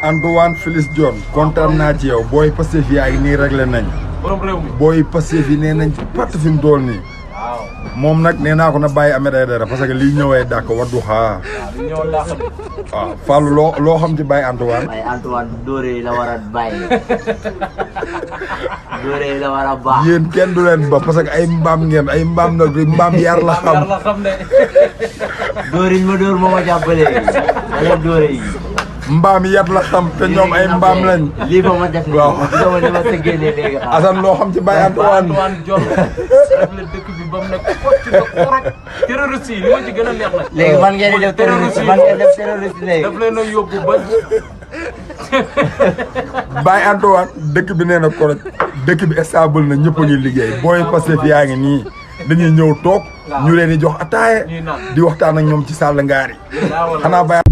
Antoine Félix John kontaan naa ci yow booy Pastef yaa ngi nii réglé nañ booy Pastef yi nee nañ ci part fi mu toll nii moom nag nee naa ko na bàyyi Ahmed Aïdara parce que liy ñëwee dàq waddu xaa waaw Fallou loo xam ci bàyyi Antoine. waaye Antoine dóore la war a bàyyi dóore la war a baax. yéen kenn du leen ba parce que ay mbaam ngeen ay mbaam nag mbaam yar la xam. dóor yi ma dóor moo ma jàppale wala dóore yi. mbaam yat la xam te ñoom ay mbaam lañ. lii ba ma def nii waaw dama li ma sa génnee léegi xam. Assane loo xam ci bàyyi Antoine. John rek la dëkk bi ba mu nekk ci korok terroriste yi li ma ci gën a neex nag. léegi man ngeen di def terroriste man ngeen def terroriste léegi. daf leen a yóbbu ba. Baye Antoine dëkk bi nee na koroj dëkk bi stable na ñëpp a ngi liggéey booy Pastef yaa ngi nii dañuy ñëw toog ñu leen di jox ataaye di waxtaan ak ñoom ci sallangari xanaa Baye